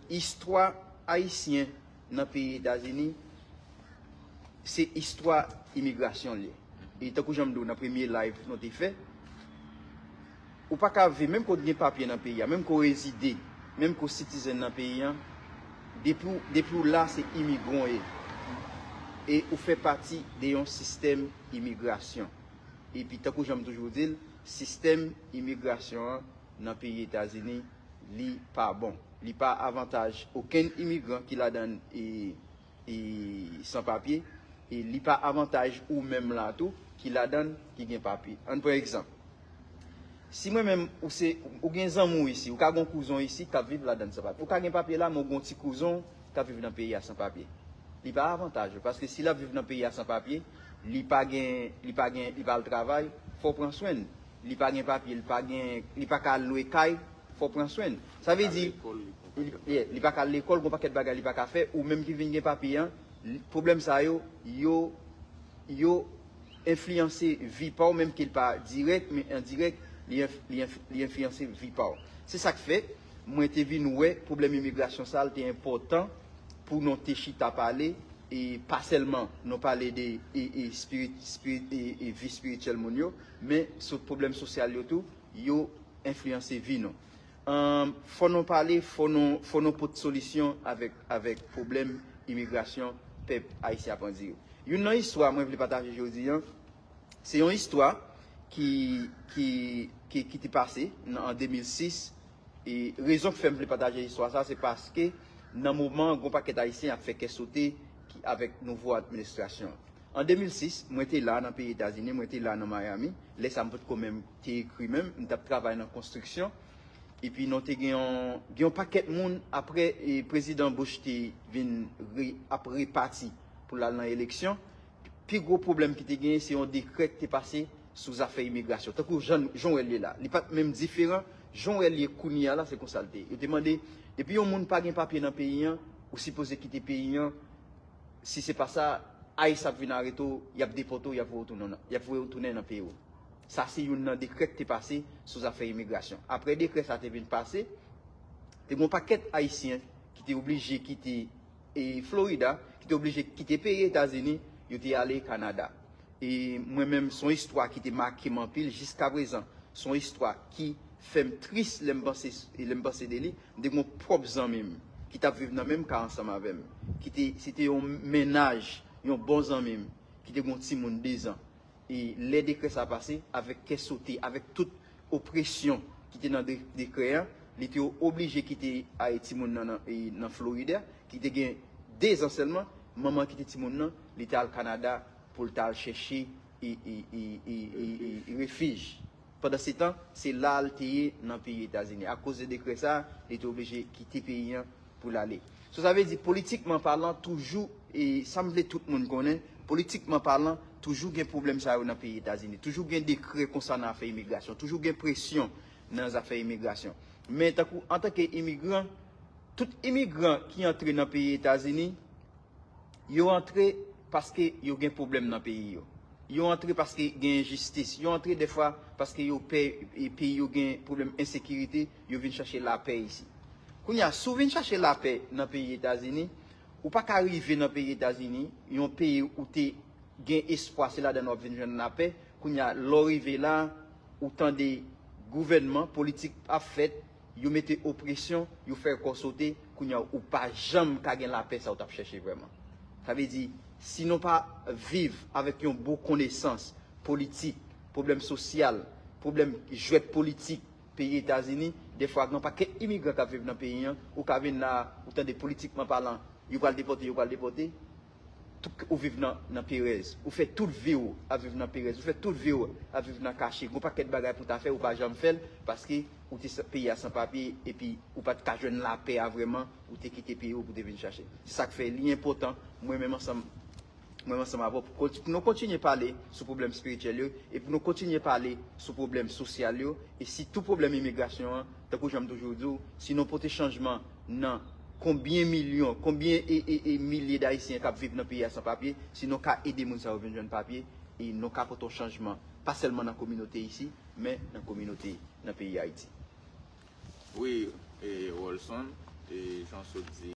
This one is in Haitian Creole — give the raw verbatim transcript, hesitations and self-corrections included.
Istwa ayisyen nan peyi Etazini, se istwa imigrasyon l ye. E tankou jan m di w nan premye live nou te fè, ou pa ka viv, menm ke w gen papye nan peyi a, menm ke w rezide, menm ke w citizen nan peyi a, depi w, depi w la, se imigran w ye. E ou fè pati de yon sistèm imigrasyon. Epi, tankou jan m toujou di l, sistèm imigrasyon an nan peyi Etazini, li pa bon. Li pa avantaj okenn imigran ki ladan l e, e san papye, e li pa avantaj ou menm la tou ki ladan l ki gen papye. Ann pran egzanp. Si mwen menm, ou se, ou gen zanmi w isi, ou ka gen yon kouzen w isi k ap viv ladan l san papye. Ou ka gen papye la, men ou gen yon ti kouzen w k ap viv nan peyi a san papye. Li pa avantaj ou, paske si l ap viv nan peyi a san papye, li pa gen, li pa gen, li pa al travay, fò w pran swen l. Li pa gen papye, li pa gen, li pa ka al lwe kay, fò w pran swen l. Sa vle di, li, li pa ka al lekòl, gon pakèt bagay li pa ka fè, ou menm ki vin gen papye an, pwoblèm sa yo, yo, yo enfliyanse vi pa w, menm ke l pa dirèk, men endirèk, li, enf, li, enf, li enfliyanse vi pa w. Se sa k fè, mwen te vin wè pwoblèm imigrasyon sa a, l te enpòtan pou nou te chita pale, e pa sèlman nou pale de e, e, spirit, spirit, e, e vi espirityèl moun yo, men sou pwoblèm sosyal yo tou, yo enfliyanse vi nou. Ann, fò nou pale, fò nou, fò nou pote solisyon avèk, avèk pwoblèm imigrasyon pèp ayisyen ap andire. Youn nan istwa mwen vle pataje jodi a, se yon istwa ki, ki, ki, ki te pase nan, an de mil sis. E rezon k fè m vle pataje istwa sa, se paske nan moman an, gon pakèt Ayisyen ap fè kè sote ki, avèk nouvo administrasyon an. An de mil sis, mwen te la nan peyi Etazini, mwen te la nan Miami. Lè sa a, m potko menm te ekri menm, m t ap travay nan konstriksyon. Epi nou te gen yon, gen yon pakèt moun, apre, e, Prezidan Bush te vin re, ap repati pou l al nan eleksyon, pi gwo pwoblèm ki te genyen, se yon dekrè ki te pase sou zafè imigrasyon. Tankou jan, jan w wè l ye la. Li pa t menm diferan. Jan w wè l ye kounye a la, se konsa l te ye. Yo te mande, depi yon moun pa gen papye nan peyi an, ou sipoze kite peyi an. Si se pa sa, ICE ap vin arete w, y ap depòte w, y ap voye w tounen nan, y ap voye w tounen nan peyi w. Sa se youn nan dekrè ki te pase sou zafè imigrasyon. Apre dekrè sa te vin pase, te gen yon pakèt Ayisyen ki te oblije kite, e, Florida, ki te oblije kite peyi Etazini, yo te ale Kanada. E mwen menm, se yon istwa ki te make m anpil jiskaprezan. Se yon istwa ki fè m tris lè m panse, lè m panse de li. M te gen yon pwòp zanmi m ki t ap viv nan menm kay ansanm avè m, ki te, se te yon mennaj, yon bon zanmi m, ki te gen yon timoun de zan. E lè dekrè sa pase, avèk kè sote, avèk tout opresyon ki te nan de, dekrè an, li te oblije kite, a, timoun nan, nan, e, nan Florida, ki te gen de zan sèlman, manman kite timoun nan, li te al Kanada pou l ta al chèche, e, e, e, e, e, e, refij. Pandansetan, se la l te ye nan peyi Etazini. Akoz de dekrè sa, li te oblije kite peyi an pou l ale. So, sa vle di, politikman palan, toujou, e sa m vle tout moun konnen, politikman palan, toujou gen pwoblèm sa yo nan peyi Etazini. Toujou gen dekrè konsènan afè imigrasyon. Toujou gen presyon nan zafè imigrasyon. Men tankou, antanke imigran, tout imigran ki antre nan peyi Etazini, yo antre paske yo gen pwoblèm nan peyi yo. Yo antre paske gen enjistis. Yo antre dèfwa paske yo pè, e, peyi yo gen pwoblèm ensekirite, yo vin chache lapè isi. Kounye a, si w vin chache lapè nan peyi Etazini, ou pa ka rive nan peyi Etazini, yon peyi ou te gen espwa se ladan w ap vin jwenn lapè. Kounye a, lè w rive la, ou tande gouvènman, politik ap fèt, yo mete opresyon, yo fè kò sote, kounye a ou pa janm ka gen lapè sa ou t ap chèche vrèman. Sa vle di, si nou pa viv avèk yon bon konesans politik, pwoblèm sosyal, pwoblèm jwèt politik peyi Etazini, dèfwa gen yon pakèt imigran k ap viv nan peyi an, ou ka vin la, ou tande politikman palan, yo pral depòte, yo pral depòte, tout, ou viv nan, nan perèz. Ou fè tout vi w ap viv nan perèz. Ou fè tout vi w ap viv nan kache. Gon pakèt bagay pou w ta fè, ou pa janm fè l, paske ou te san, peyi a san papye, epi ou pa t ka jwenn lapè a vrèman, ou te kite peyi w pou w te vin chache. Se sa k fè li enpòtan, mwen menm ansanm, mwen menm ansanm avè w, pou konti, pou nou kontinye pale sou pwoblèm espirityèl yo, e pou nou kontinye pale sou pwoblèm sosyal yo, e sitou pwoblèm imigrasyon an, tankou jan m toujou di w, si nou pote chanjman nan konbyen milyon, konbyen e, e, e milye d Ayisyen k ap viv nan peyi a san papye, si nou ka ede moun sa yo vin jwenn papye, e nou ka pote yon chanjman, pa sèlman nan kominote isi, men nan kominote nan peyi Ayiti. Wi, e, Rolson, e, jan w sot di,